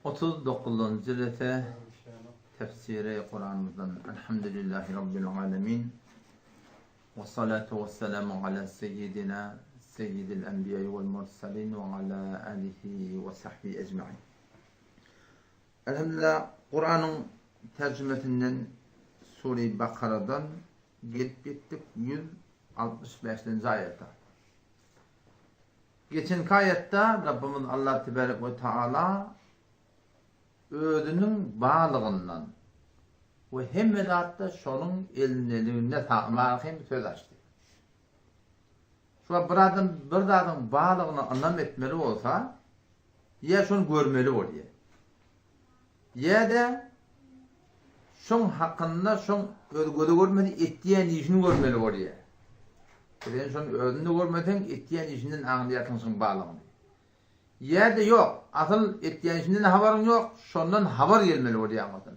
39-njy rese tefsiri Kuranymyzdan Elhamdülillahi Rabbil alemin we salatu we selamu ala seyyidina seyyidil enbiýa wal mursalin we ala alihi we sahbihi ecmaîn. Elhamdülillah Kuranyň terjimesinden Sure Bakaradan gelip ýetdik 165-nji aýata. Geçenki aýatda Rabbymyz Allah tebarek we taala özüniň barlygyndan we hemme zatda şonuň elindeliginde barada hem söz açdy. Şu wagt bir adam bir zadyň barlygyna ynam etmeli bolsa, ýa şony görmeli bolýar. Ýa-da şoň hakynda şoň öz göze görmedi etýän işini görmeli bolýar. Sen şony özünde görmeseň etýän işinden aňlaýarsyň şoň barlygyny. Ýa-da ýok, asyl etýän işinden habaryň ýok, şondan habar gelmeli bolýar aňyrdan.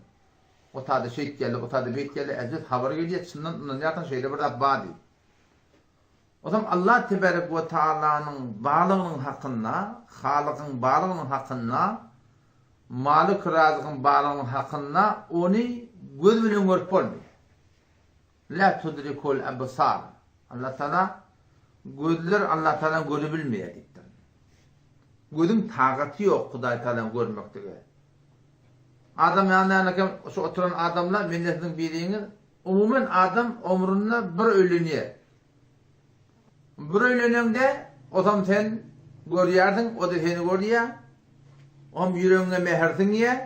O tada şeýtýärler, o tada beýtýärler, äjit habar gelýär, çyndan ynanýarsyň şeýle bir zat bar diýip. Ozam Allah tebarek we taalanyň barlygynyň hakynda, Halykyň barlygynyň hakynda, Malik Razykyň barlygynyň hakynda ony göz bilen görüp bolmaýar. La tudrikul absar. Allah Taala gözler Allah Taalany göre bilmeýär diýipdir. Gözüň tagaty ýok Hudaý Taalany görmeklige. Adam ýanynda şu oturan adamlar mende siziň biriňiz Umuman adam omründe bir öýlenýär. Bir öýleneňde osam sen görýärsiň, o-da seni görýär. Om ýüregiňe mähir siňýär.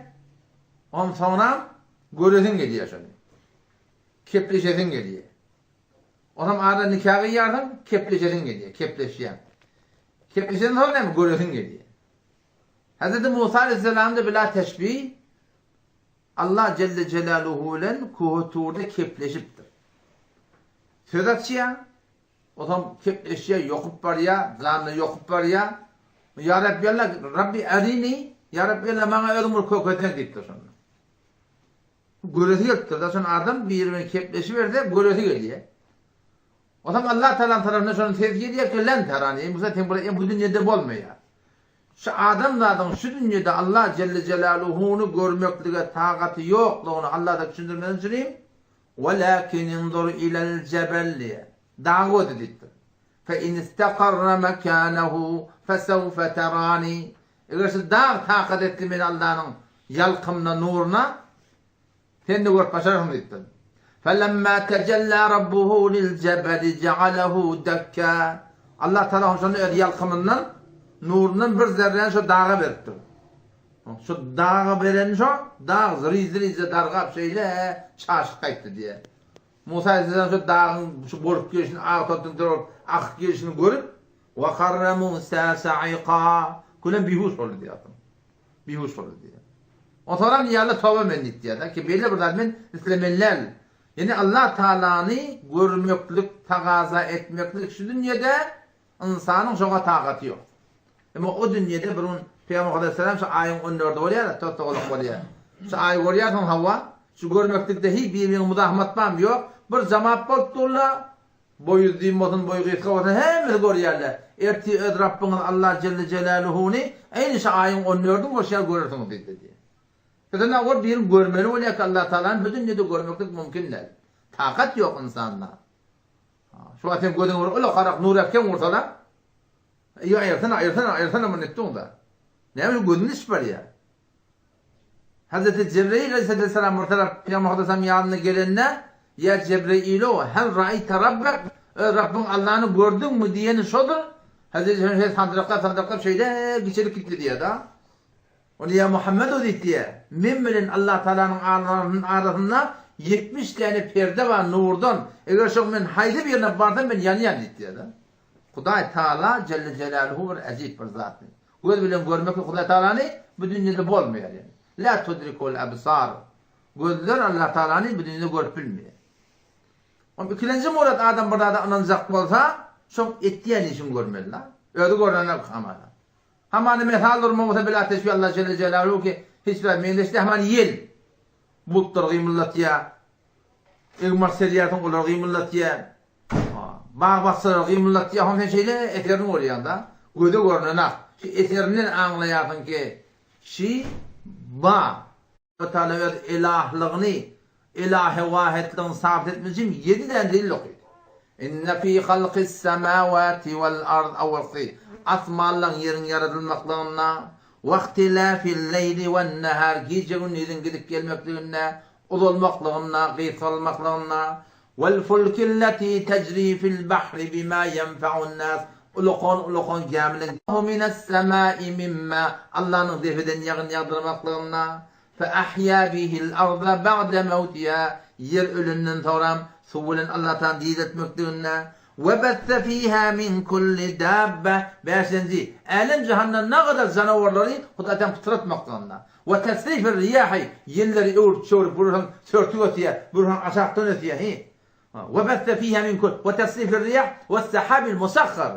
Om soňram göresiň gelýär şony. Kepleşesiň gelýär. Osam arada nika gyýarsyň, kepleşesiň gelýär, kepleşýäň. Kepleşenden soň näme göresiň gelýär. Hezreti Musa aleyhisselam-da bila teşbih Allah jelle jelaluhu bilen Kuhy Turda kepleşipdir. Söz açýar, otam kepleşýär, ýokup barýar, janyna ýokup barýar. Ýa Rabbi Allah, Rabbi erini, Ýa Rabbi Allah maňa özüň bir kökezseň diýipdir şonda. Göresi gelipdir-de, şonda adam biri bilen kepleşiberse göresi gelýär. Otam Allah Tagalaň tarapyndan şonda ses gelýär ki, Len terani, eý Musa sen bu dünýede bolmaýar. Şu adamzadyň şu dünýede Allah jelle jelaluhuny görmeklige tagaty ýoklugyny Allah-da düşündirmesi üçin Welakin inzur ilel jebel diýýär. Dagy gözi diýipdir. Fe in istakarra mekanehu fesewfe terani. Eger şu dag takat etse meni Allanyň ýalkymyna, nuruna, Sen-de görüp başarsyň diýipdir. Felemma tejella rabbuhu liljebeli jealehu dekka. Allah Tagala hem şonda öz ýalkymyndan, nurundan bir zerräni şo daga beripdir. Şo daga bereni şo, dag zryz-zryzja dargap şeýle çaşyp gaýtdy diýýär. Musa aleyhisselam şo dagyň şu bolup gelşini, agtar-tüňter bolup akyp gelşini görüp, Wa karra Musa saika. Külem bihuş boldy diýýär. Bihuş boldy diýýär. Onsoňam ýaly toba men diýip diýýär-de, ki beýle bir zat men islemeli däl. Ýani Allah Taalany görmeklik, tagaza etmeklik şu dünýede ynsanyň şoňa takaty ýok. Emma o dünýede bir gün Pygamber aleyhisselam şu aýyň on dördi bolýar-da, tos-togalak bolýar. Şu aýy görýärsiň hawa, şu görmeklikde hiç bir-biriňe muzahmat barmy? Ýok. Bir jamat bolup durlar, Boýy uzyn bolsun, boýy gysga bolsun, hemmesi görýärler. Ertir öz Rabbyňyz Allah jelle jelaluhuny eýni şu aýyň on dördüň bolşy ýaly görersiňiz diýdi diýýär. Sizden owal birini görmeli bolýar ki, Allah Tagalany bu dünýede görmeklik mümkin däl. Takat ýok ynsanda. Şu wagt sen gözüňe bir ulakarak nur äpken ursalar, Eý aýyrsana, aýyrsana, aýyrsana muny diýip da. Näme üçin gözüni içip barýar? Hazreti Jebreýil aleyhisselam bir tarap Pygamber Aleyhisselam ýanyna gelende, Ýa Jebreýilo, hel raýta rabbek, öz Rabbyň Allany gördüňmi diýeni şodur. Hazreti Jebreýil şeýle sandyraklap sandyraklap şeýle giçelip gitdi diýýär-de. Ony ýa Muhammedo diýip diýýär. Men bilen Allah Tagalanyň arasynda 70 däne perde bar nurdan. Eger şoň men haýsy birine barsam men ýanýan diýip diýýär-de. Hudaý Taala jelle jelaluhu bir äjip bir zat. Göz bilen görmeklik Hudaý Taalany bu dünýede bolmaýar ýani. La tudrikul absar. Gözler Allah Taalany bu dünýede görüp bilmeýär. Oň ikilenji murat adam bir zada ynanjak bolsa, şoň etýän işini görmeli la. Özi görnenok hamana. Hamana mesal durma bolsa bila teşbih Allah jelle jelaluhu ki hiç bir meňzeş däl hamana ýel. Bulutlar gymyldatýar. Egmar serýärsiň olar gymyldatýar. Bag-bakjalary gymyldatýar, hom sen şeýle eserini görýäň-da, göze görnenak. Şu eserinden aňlaýarsyň ki, şi. Ba. Alla öz elahlygyny, ilahi wahidligini sabyt etmek üçin ýedi däne delil okydy. Inne fi halkis semawati wal ard awalky asmanlaryň ýeriň ýaradylmaklygynda, wahtilafil leýli wen nahar gije-gündiziň gidip gelmekliginde, uzalmaklygynda, gysgalmaklygynda, wal fulkilleti tejri fil bahri bima ýenfa'un nas ulakan-ulakan gämileriň minas semai mimma Allanyň depeden ýagyn ýagdyrmaklygynda, Fe ahýa bihil arda ba'de mewtiha, ýer ölenden soňram suw bilen Allatagala direltmekliginde, we besse fiha min kulli dabbe, bäşinji, älem-jahanda nagadar janawarlary Hudaýdan pytratmaklygynda, we tesrifir riýahi, ýelleri öwrüp-çöwrüp bir hem sörtük ösýär, bir hem aşakdan ösýär, hi, we besse fiha min kul, we tesrifir riýah, wes-sahabil musahhar,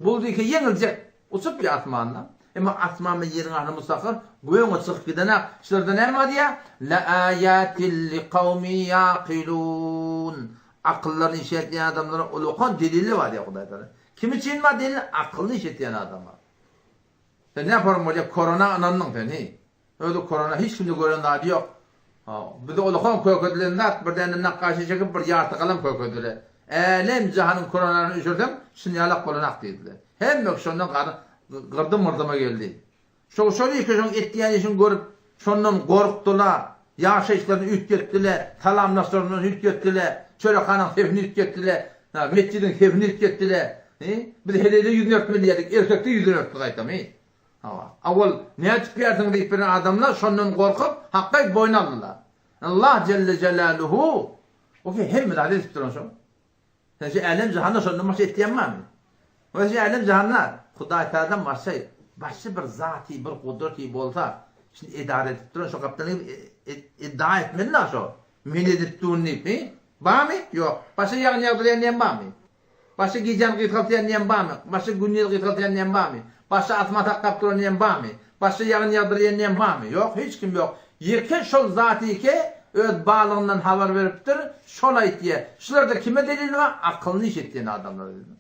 Bulut iki ýeňiljek uçup ýa asmanda. Emma asman bilen ýeriň arasynda musahhar göge çykyp gidenak. Şularda näme bar diýýär? La aýatin li kawmi ýaqilun. Akyllaryny işletýän adamlara ulakan deliller bar diýýär Hudaý Tagala. Kim üçin bar delil? Akylyny işletýän adama. Sen näme form bolýar? Korona ynandyň sen hi. Özi korona hiç kimde gören zady ýok. Bize ulakan kökedilen zat bir däne nakgaşy çekip bir ýarty galam kökediler. Älem jahanyň koronany öçürseň şunýalak bolanak diýdiler. Hemme kişi şondan gary gyrdym-myrdyma geldi. Şo şol iki şoň etýän işini görüp şondan gorkdular. Ýaşaýyşlaryny üýtgetdiler, salamlaşlaryny üýtgetdiler, çörekhanaň sesini üýtgetdiler, metjidiň sesini üýtgetdiler. Biz heleýde ýüzüni örtmeli diýerdik, erkekde ýüzüni örtdi gaýtam. Hawa. Awal nädip berdiň diýip bilen adamlar şondan gorkup hakga boýun aldylar. Allah jelle jelaluhu o ki hemme zady edip duran şo. Sen şu älem jahanda şondan başga etýän barmy? O şu älem jahanda Hudaý Tagaladan başga başga bir zaty, bir gudraty bolsa, şuny edara edip duran şo gapdan iddia etmeli la şo. Men edip durun diýip, he? Barmy? Ýok. Başga ýagyn ýagdyrýan diýen barmy? Başga gijäni gysgaltýan diýen barmy? Başga gündizi gysgaltýan diýen barmy? Başga asman saklap duran diýen barmy? Başga ýagyn ýagdyrýan diýen barmy? Ýok, hiç kim ýok. Ýeke şol Zatyke öz barlygyndan habar beripdir, şol aýtýar. Şularda kime delil bar? Akylyny işletýän adamlara delil bar.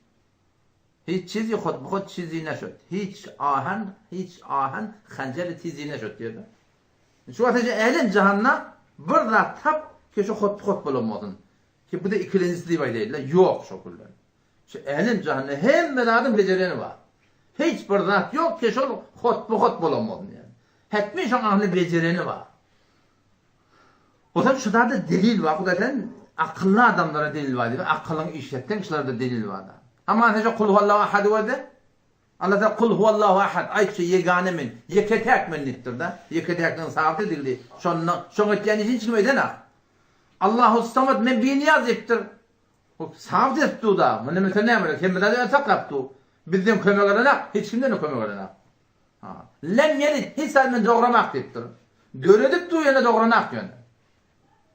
Hiç çizi hot bu hot çizi neşot. Hiç ahan, hiç ahan hanjeri tizi neşot diýýär. Şu wagta älem jahanda bir zat tap ki şu hot bu hot bolan bolsun. Ki bu-da ikilenjisi diýip aýdaýdylar. Ýok şo küllen. Şu älem-jahanda hemme zadyň bejereni bar. Hiç bir zat ýok ki şol hotba-hot bolan bolsun ýaly. Hetmi şoň aňyny bejereni bar. Bolsa şu zada delil bar. Hudaý sen akylly adamlara delil bar diýip, akylyňy işletseň şularda delil bar. Aman sen şo kul huwallahu ahad görde. Allah Taala kul huwallahu ahad aýtşy ýegane men, ýeke-täk men diýipdir-de. Ýeke-täkligiň sabyt edildi. Şonda şoň etýän işini hiç kim edenak. Allahus samad men binyýaz diýipdir. Bu sabyt edip dur-da. Munda mesele näme bolýar? Hemme zady özi saklap dur. Bizden kömek alanak, hiç kimden-de kömek alanak. Ha. Lem ýelid, hiç zady men dogramak diýipdir. Döredip dur ýöne dogranak ýöne.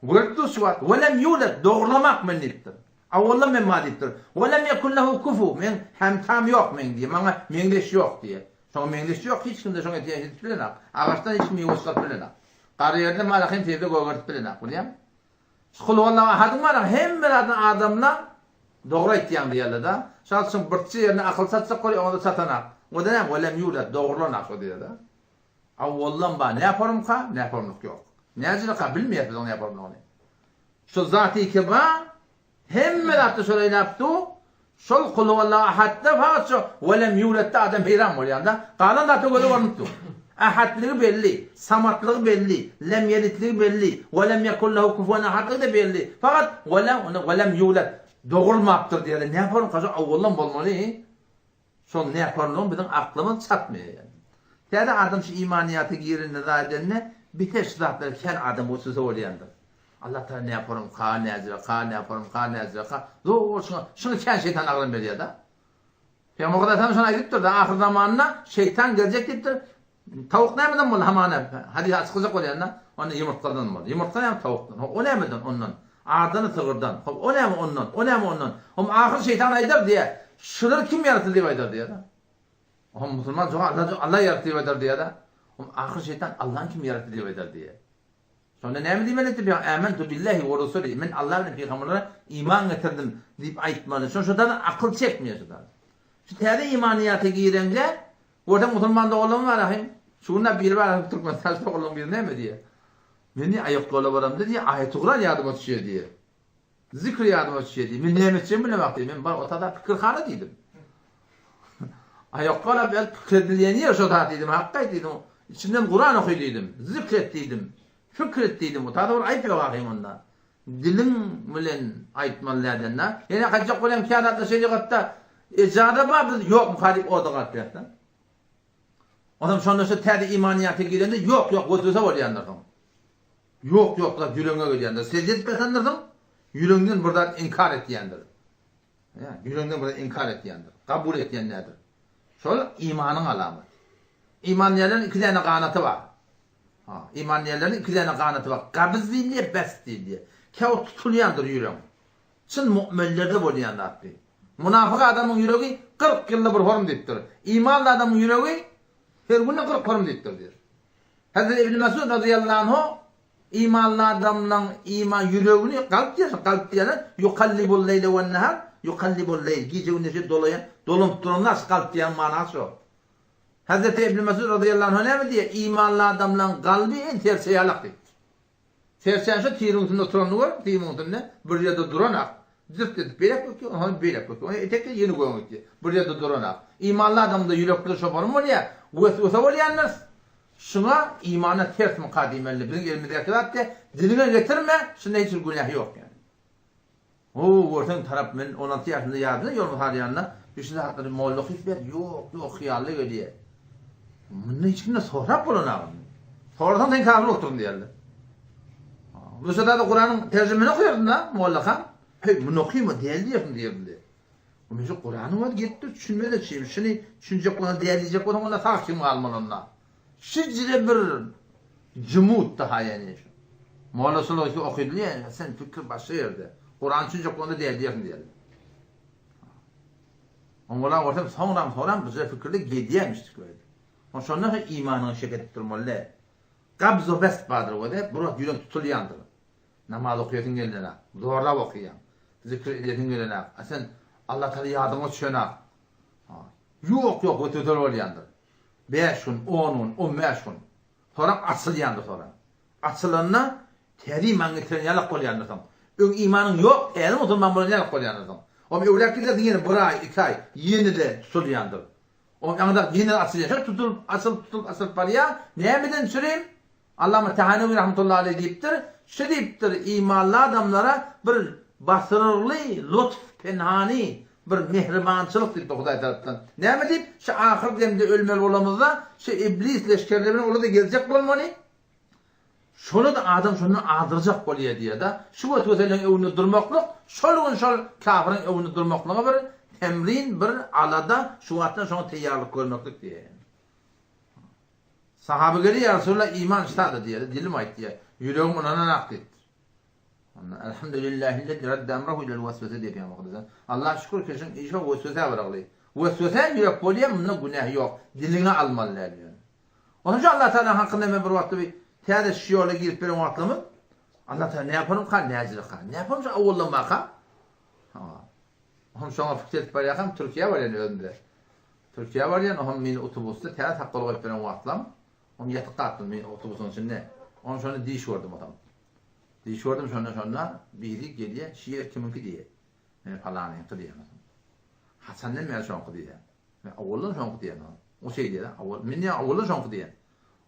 Görüp dur şu wagt. We lem ýulad, dogurlamak men diýipdir. Awaldan men bar diýipdir. We lem ýekun lehu kufu, meň hemtam ýok meň diýýär. Maňa meňzeş ýok diýýär. Şoňa meňzeş ýok, hiç kimde şoňa etýän edip bilenak. Agaçdan hiç kim miwe çykaryp bilenak. Gara ýerden malahyň sebze gögertip bilenak, bilýäňmi? Şu Kulhuallahu ahadyň bar, hemme zadyny adamlar dogry aýtýaň diýýärler-de. Şol üçin birçe ýerine akyl çatjak bolýar, oňa-da çatanak. O-da näme? We lem ýulad, dogurlanak şo diýýär-de. Awwaldan bar, näformka, näformlyk ýok. Näjilika bilmeýäs biz oň näformlygyny. Şu zatyky bar, hemme zatda şol eýläp dur, şol Kulhuwallahu ahadda fakat şu welem ýuletde adam heýran bolýanda, galan zatda göze görnüp dur. Ahadlygy belli, samatlygy belli, lem ýelitligi belli, welem ýekullehu kufuwen ahadlygy-da belli. Fakat welem welem ýulet dogurmapdyr diýýärler. Näformka şu awwaldan bolmaly. Şol nähorlugyň biziň aklymyz çatmaýar ýaly. Täze adam şu imanyýata girende zat edende bite şu zatlary kän adam weswese bolýandyr. Allah Taala nähorum ka näjire ka nähorum ka näjire ka zor şuňa şuňa kän şeýtan agram berýär-de. Pygamber Hudaý şony aýdypdyr-da ahyr zamanda şeýtan geljek diýipdir. Tawuk nämeden boldy hamana hadys açyklajak bolýanda onda ýumurtgadan boldy. Ýumurtga näme tawukdan. Hop o nämeden ondan. Adany sygyrdan. Hop o näme ondan. O näme ondan. Hom ahyr şeýtan aýdar diýä. Şulary kim ýaratdy diýip aýdar diýä-de. Hom musulman jogap Allah Allah ýaratdy diýip aýdar diýä-de. Hom ahyr şeýtan Allahny kim ýaratdy diýip aýdar diýä. Şonda näme diýmeli etdi pygamber? Ämentu billahi we rusulihi. Men Allah bilen pygamberlere iman getirdim diýip aýtmaly. Şo şodan akyl çekmeýär şodan. Şu täze imanyýata gireňde Görseň musulman doganlaryň bar ahym. Şu günler biri bar Türkmenistan oglanlaryň biri näme diýýär? Men diýýär aýak ýola baramda diýýär aýaty Kuran ýadyma düşýär diýýär. Zikr ýadyma düşýär diýýär. Men näme etjegimi bilemok diýýär. Men bar otada pikirhana diýdim. Aýak ýola ber pikir edilýän ýer şo zat diýdim. Hakka aýt diýdim. Içinden Kuran oky diýdim. Zikr et diýdim. Pikir et diýdim. Otada bir aýyp ýok ahym onda. Diliň bilen aýtmaly dädende. Ýene gaýtjak bolýan käzatlar şerigatda ejaza bar biz ýokmyka diýip oda galyp ýatsa. Onam şonda şu täze imanyýata girende ýok ýok weswese bolýandyr soň. Ýok ýok zat ýüregiňe gelýändir. Sežde edip ýatandyrsyň, ýüregiňden bir zat inkar etýändir. Ýa, ýüregiňden bir zat inkar etýändir. Kabul etýän däldir. Şol imanyň alamaty. Iman diýenleriň iki däne ganaty bar. Ha, iman diýenleriň iki däne ganaty bar. Gabyz diýilýär, bes diýilýär. Käwagt tutulýandyr ýüregiň. Çyn mu'minlerde bolýan zat bi. Munafyk adamyň ýüregi 40 ýylda bir horum diýipdir. Imanly adamyň ýüregi her günde 40 horum diýipdir diýýär. Hazreti Ibn Mesud razyýallahu anhu imanly adamlaň iman ýüregini galp diýýär, galp diýýärler, ýukallibul leýle wen nahar, ýukallibul leýl, gije gündiz şeýdip dolaýan, dolanyp duran zat galp diýýän manasy şo. Hazreti Ibn Mesud razyýallahu anhu näme diýýär? Imanly adamlaň galby en serçe ýalak diýipdir. Serçäň şo tiriň üstünde oturanyny gör, tiriň üstünde bir ýerde duranak. Jyrt edip beýläk ötýär, onsoň beýläk ötýär. Ony etekde ýene göge gitýär. Bir ýerde duranak. Imanly adamda ýürekde şoparym bolýar, weswese bolýandyr. Şuňa imana tersmika diýmeli. Biziň elimizdäki zat däl. Diliňe getirme, şunda hiç bir günähi ýok ýaly. Gowy görseň tarap men 16 ýaşymda ýadyna ýolum salýanda şu zatlary molla okyp ber ýok ýok hyýally gelýär. Munda hiç kimden sorap bolanok. Sorasaň sen kafir bolup durun diýerler. Bu şurada Kuranyň terjimesini okaýardym da mollakam. Hey muny okyma däl diýersiň diýerdi. Men şu Kuranyň özi gelip dur düşünmez şeý. Şuny düşünjek bolsaň däl diýjek bolsaň onda sag kim galmaly onda. Şijre bir jumut daha ýani. Molla şol okydy ýa sen pikir başga ýerde. Kuran düşünjek bolanda däl diýersiň diýerdi. Oňa görsem soňram soňram bu fikirde gedýämişdik özi. O şondan soň imanyňy şek edip durmaly däl. Gabz-u best bardyr özi, bir wagt ýürek tutulýandyr. Namaz okaýasyň gelenak, zorlap okaýaň. Zikr edesiň gelenak. A sen Allah Taala ýadyňa düşenak. Ýok, ýok, wesweseli bolýandyr. Bäş gün, on gün, on bäş gün. Soňra açylýandyr soňra. Açylanda täze iman getiren ýalak bolýandyr soň. Öň imanyň ýok, täze musulman bolan ýalak bolýandyr soň. Oň öwläk gidersiň ýene bir aý, iki aý, ýene-de tutulýandyr. Oň ýaňyda ýene açylýar. Şol tutulyp, açylyp, tutulyp, açylyp barýar. Nämeden çürim? Allama Tahanewi rahmetullahi aleýh diýipdir, Şu diýipdir, imanly adamlara bir basyrygly lutf, penhany bir mähribançylyk diýipdir Hudaý tarapdan. Näme diýip, şu ahyr demde ölmeli bolamyzda, şu iblis leşgerleri bilen olar-da geljek bolmaly. Şola-da adam şondan azdyrjak bolýar diýýär-de. Şu wesweseleň öňünde durmaklyk, şol gün şol kafiriň öňünde durmaklyga bir temrin, bir alada, şu wagtdan şoňa teýýarlyk görmeklik diýýär. Sahaby gelýär, Ýa Resulallah, iman ştada diýýär, dilim aýt diýýär. Ýüregim ynananak diýipdir. Onda Elhamdülillahillezi radde emrehu ilel weswese diýip ýa Muhaddesa. Allaha şükür ki, şuň işi weswesä baragly. Weswese ýürek bolýar, munda günäh ýok. Diliňe almaly däl ýöne. Onuň üçin Allah Tagalaň hakynda men bir wagtda bir täze şu ýola girip beren wagtlarymyz Allah Tagala näparymka, näjireka. Näparym şu awaldan baka? Ha. Ohm şoňa pikir edip barýarkam Türkiýä barýan özümde. Türkiýä barýan, ohm meni otobusda täze sakgal goýup beren wagtlam, ohm ýatyp galypdym men otobusyň içinde. Ohm şonda diş gördüm otam. Diş gördüm şonda şonda biri gelýär, şu ýer kimiňki diýýär. Men palanyňky diýýän otam. Haçandan bäri şoňky diýýär. Men owaldan şoňky diýýän otam. O şeý diýýär, owal, men diýýän owaldan şoňky diýýän.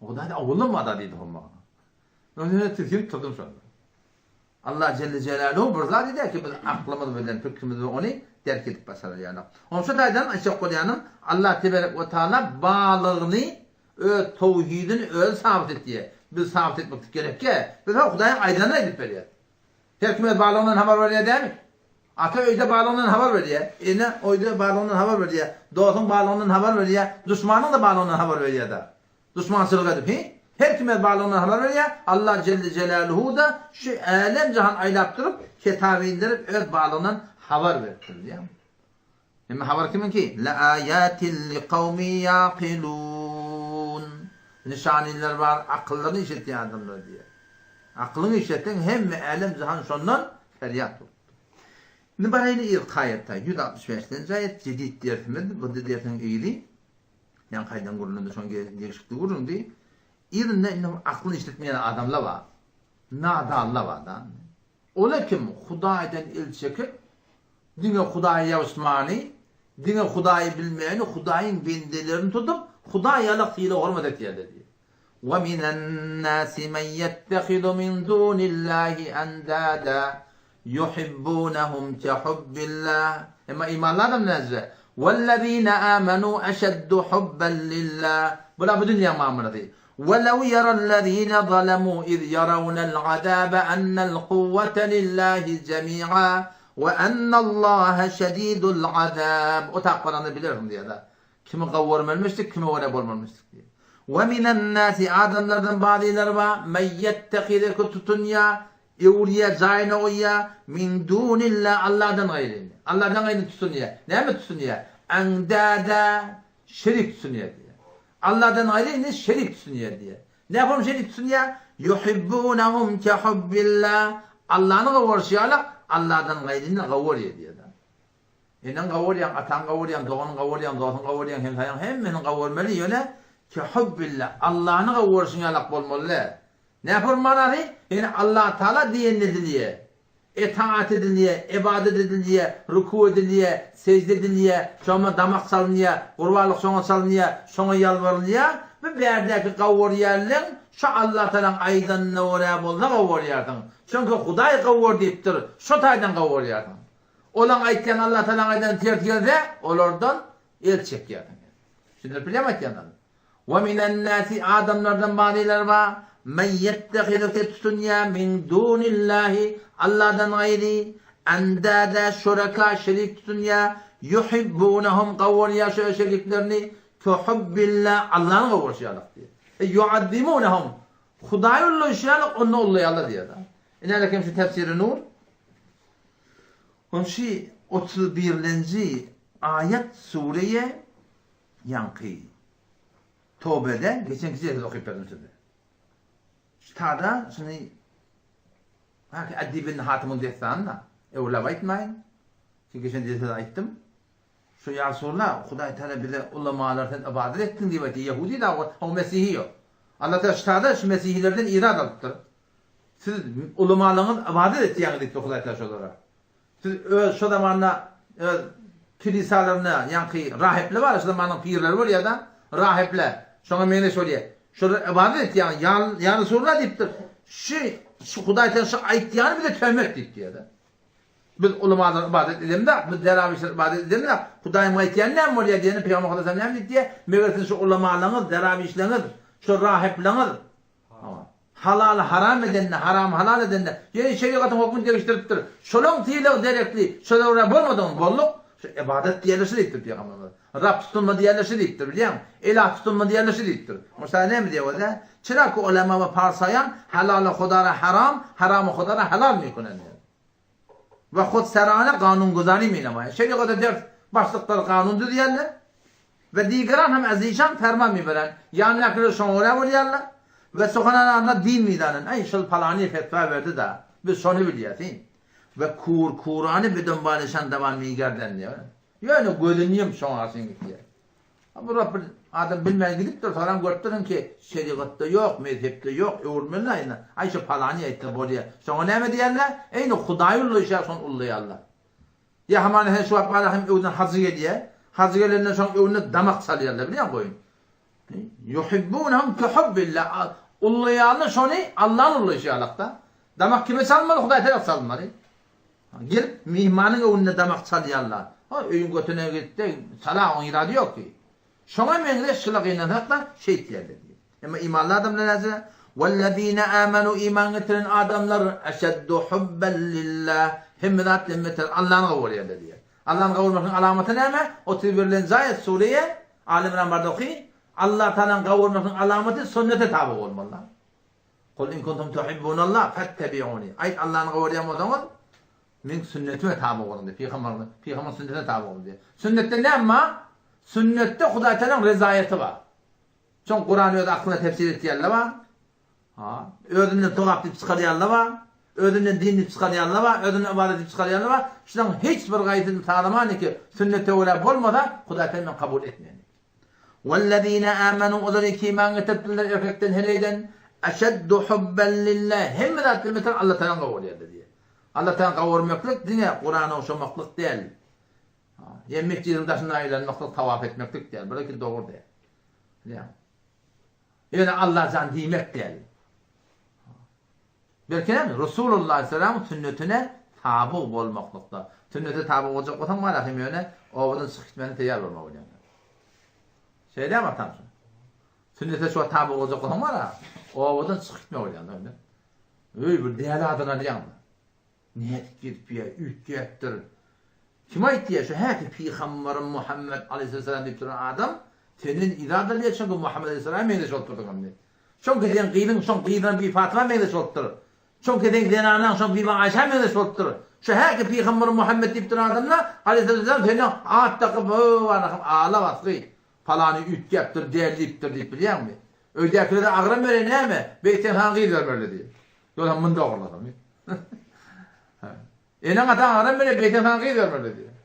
O da owaldan bar da diýdi hom maňa. Men şonda tisginip turdum şonda. Allah Jelle Jelaluhu bir zat edýär ki, biz aklymyz bilen, pikrimiz bilen ony derk edip başarýarlar. Onuň şu taýdan aýtjak bolýanym, Allah teberek we taala barlygyny, öz towhidini özi sabyt etýär. Biz sabyt etmeklik gerekýä. Biz ha Hudaýyň aýdanyny aýdyp berýäs. Her kim öz barlygyndan habar berýär dämi? Ata öýde barlygyndan habar berýär, ene oýda barlygyndan habar berýär, dostuň barlygyndan habar berýär, duşmanyň-da barlygyndan haber berýär-de. Duşmançylyk edip, hi? Her kim öz barlygyndan habar berýär, Allah Jelle Jelaluhu-da şu älem-jahan aýlap durup, kitaby inderip, öz barlygyndan habar beripdir diýýär. Emme habar kimiňki? Leaýatin liqawmin ýaqilun. Nyşanylar bar, akyllaryny işletýän adamlar diýýär. Akylyňy işletseň, hemme älem-jahan şondan perýat bolupdyr. Indi baraýly yzky aýata, 165-nji aýat, jedid dersimiz, bu dersiň yzy. Ýaňky aýdan gürrüňde şoň degişikli gürrüňdi. Yzynda indi aklyny işletmeýän adamlar bar. Nadanlar bar da. Ola kim Hudaýdan el çekip, diňe Hudaýa ýabyşmany, diňe Hudaýy bilmäni, Hudaýyň bendelerini tutup, Hudaý ýalak sylag-hormat etýärler diýýär. Wa minan-nasi men ýettehizu min dunillahi andada ýuhibbunahum kehubbillah. Emma imanly adam näce? Wellezine amanu eşeddu hubben lillah. Bular bu dünýäň muamalasy. Welew ýerellezine zalemu iz ýerewnel azabe ennel kuwwete lillahi jemi'a we ennallahe şedidul azab. O tapgyranda bilersiň diýýär-de. Kimi gowurmalymyşdyk, kime görä bolmalymyşdyk diýýär. We minen-nasi adamlardan bazylary bar, men ýettehize ki tutunýar, öwürýär, jaýyna goýýar, min dunillah Allahdan gaýryny. Allahdan gaýryny tutunýar. Näme tutunýar? Endada şerik tutunýar diýýär. Allahdan gaýryny şerik tutunýar diýýär. Nähili şerik tutunýar? Yuhibbunahum kehubbillah Allany gowurşy ýaly Allahdan gaýryny gowurýar diýýär. Eneň gowurýaň, ataň gowurýaň, doganyň gowurýaň, dostuň gowurýaň, hemsaýaň hemmesini gowurmaly, ýöne kehubbillah, Allany gowurşyň ýalak bolmaly däl. Näme onuň manasy? Ýöne Allatagala diýenini edilýär. Etaat edilýär, ybadat edilýär, ruku edilýär, sejde edilýär, şoňa damak çalynýar, gurbanlyk şoňa çalynýar, şoňa ýalbarylýar. Bu bärdäki gowurýanlaň şo Allatagalaň aýdanyna görä bolsa gowurýarsyň. Çünki Hudaý gowur diýipdir, şo taýdan gowurýarsyň. Olaň aýtýan Allatagalaň aýdany ters gelse, olardan el çekýärsiň. Düşündirip bilýärmi aýtýanlarymy? We minen-nasi adamlardan bazylary bar, men ýettehizu ki tutunýar min dunillahi Allahdan gaýry, endada şuraka şerik tutunýar, ýuhibbunahum gowurýar şo şeriklerini, kehubbillah Allany gowurşy ýalyk diýýär. E ýuazzimunahum Hudaýy ullaýşy ýalyk onda ullaýarlar diýýär. Ine hem şu tefsiri Nur. Onşy otuz birlenji aýat sureýe ýaňky Tobede geçenki jelsede okyp berdim size. Şu tada şuny Haki Addi bin Hatymyň dessanyna öwrüläp aýtmaýyn. Çünki geçen jelsede aýtdym. Şu ýa Resulallah, Hudaý Taala bize ulamalar sen ybadat etdiň diýip aýtdy. Ýehudi da o mesihi ýok. Allah Taala şu tada şu mesihilerden irad alypdyr. Siz ulamalaryňyz ybadat etýäňiz diýipdir Hudaý Taala şolara. Siz öz şo zamanda öz kilisalarynda ýaňky rahiple bar, şo zamanyň pirleri bolýar-da, rahiple şoňa meňzeş bolýar. Şolar ybadat etýäňiz, ýa ýa Resulallah diýipdir. Şu şu Hudaý Taala şu aýtýany bize töhmet diýipdir-de. Biz ulamalara ybadat edemzok, biz derawişlere ybadat edemzok. Hudaýyň aýtýany näme bolýar diýende Pygamber Hudaý näme diýipdir? Meger siziň şu ulamalaryňyz, derawişleriňiz, şu rahipleriňiz Halaly haram edende, haramy halal edende, ýene şerigatyň hökmüni degişdiripdir. Şolaň sylagy derekli, şolara görä bolmadygyny bolduk. Şu ybadat diýerler şu diýipdir pygamberimiz. Rab tutunma diýerler şu diýipdir, bilýäňmi? Ilah tutunma diýerler şu diýipdir. Musa näme diýýär bolsa? Çyra ki ulema we parsaýan halaly Hudara haram, haramy Hudara halal mikunen diýýär. We hudserane kanunguzari minemaýa. Şerigata ders başlyklar kanun düzýärler. We digeran hem ezişan ferman miberen. Ýanyndakylar şoňa görä bolýarlar. We suhanananda din midanen. Aý şol palany fetwa berdi-da. Biz şony bilýäs. We kur kurany bidumbalişan daman migerden diýýär. Ýöne gözüni ýum şoňa garşy gitýär. Bu bir adam bilmän gidipdir, soňam görüpdirsiň ki, şerigatda ýok, mezhepde ýok, öwürmeli aýna. Aý şu palany aýtsa bolýar. Şoňa näme diýerler? Eýni Hudaýy ullaýşar şony ullaýarlar. Ýa hamana sen şu wagt bar hem öwden hajy gelýär. Hajy gelenden soň öwünde damak çalýarlar bilýäň goýun. Yuhibbunhum kehubbillah. Ullaýarlar şony Allany ullaýşy ýalakda. Damak kime çalmaly? Hudaý tarap çalmaly. Gelip myhmanyň öňünde damak çalýarlar. Ha, öýüň götüne gitde, çala oň irady ýok ki. Şoňa meňzeş şula gynansak-da şeýtýärler diýip. Emma imanly adamlar näçe? Wellezine amanu iman getiren adamlar eşeddu hubben lillah. Hemme zat hemme beter Allany gowurýarlar diýýär. Allany gowurmasynyň alamaty näme? 31-nji aýat sureýe Aly Imran barda oky. Allah Tagalaň gowurmasynyň alamaty sünnete taby bolmaly. Kul in kuntum tuhibbunallah fettebi'uni. Aýt Allany gowarýan bolsaňyz, meň sünnetime taby boluň diýip, pygamber pygamber sünnetine taby boluň diýip. Sünnetde näme bar? Sünnetde Hudaý Tagalaň rezaýeti bar. Soň Kurany öz aklyna tefsir etýänler bar. Ha, özünden sogap diýip çykarýanlar bar. Özünden din diýip çykarýanlar bar, özünden ybadat diýip çykarýanlar bar. Şularyň hiç bir gaýsyny sazamanyky sünnete görä bolmasa, Hudaý Tagala men kabul etmeýän. Wellezine amenu olar ki iman getiripdirler erkekden heleýden eşeddu hubben lillah hemme zatdan beter Allah Tagany gowy görýärler diýýär. Allah Tagany gowy görmeklik diňe Kurany ogşamaklyk däl. Ýa metjidiň daşynda aýlanmaklyk, tawaf etmeklik däl. Bular ki dogry däl. Bilýäňmi? Ýöne Allajan diýmek däl. Belki näme? Resulullah aleyhisselamyň sünnetine tabyg bolmaklykda. Sünnete tabyg boljak bolsaň bar ahim ýöne obadan çykyp gitmäne teýýar bolmaly bolýaň. Şeýdämi atam şu? Sünnete şu tabyg boljak bolsaň bar obadan çykyp gitmeli bolýaň da. Öý bir däli adyny alýaň. Nädip gelip ýa üýtgäpdir. Kim aýtýar şu häki pygambarym Muhammet aleýhissalam diýip duran adam senden yza dalýar çünki Muhammet aleýhissalama meňzeş bolup durdyň indi. Çünki seň gyzyň şoň gyzyna Bibi Fatyma meňzeş bolupdyr. Çünki seň zenanaň şoň Bibi Aýşa meňzeş bolupdyr. Şu häki pygambarym Muhammet diýip duran adamda aleýhissalam senden at dakyp öw anahym ala basgy palany üýtgäpdir däl diýipdir diýip bilýäňmi? Öýdäkilere agram beren näme? Beýtseň saňa gyz bermerler diýip. Ýogsam muny dogrulasam. Eneň ataň agram berýär, beýtseň saňa gyz bermerler diýip.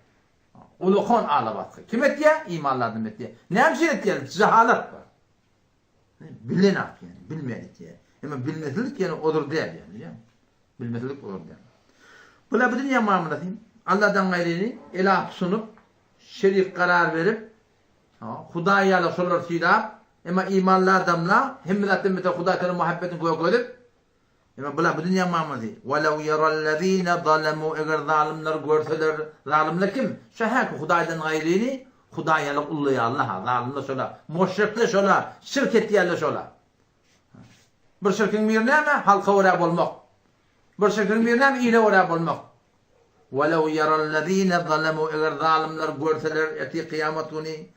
Ulukan ala basgy. Kim etýär? Imanly adam etýär. Näme üçin etýär? Jahalat bar. Bilenok ýani, bilmeýän etýär. Emma bilmesizlik ýani ozur däl ýani, bilýäňmi? Bilmesizlik ozur däl. Bular bu dünýä muamalasy. Alladan gaýryny ela tutunyp, şerik karar berip, Hudaý ýaly şolar sylap, emma imanly adamlar hemme zatdan beter Hudaý Tagala muhabbetini görkezip, emma bular bu dünýä muamalasy. Walaw yarallazina zalamu eger zalymlar görseler, zalymlar kim? Şu häki Hudaýdan gaýryny Hudaý ýaly ullaýanlar ha, zalymlar şolar, muşrikler şolar, şirk etýänler şolar. Bir şirkiň biri näme? Halka görä bolmak. Bir şirkiň biri näme? Ile görä bolmak. Walaw yarallazina zalamu eger zalymlar görseler ertir kyýamat güni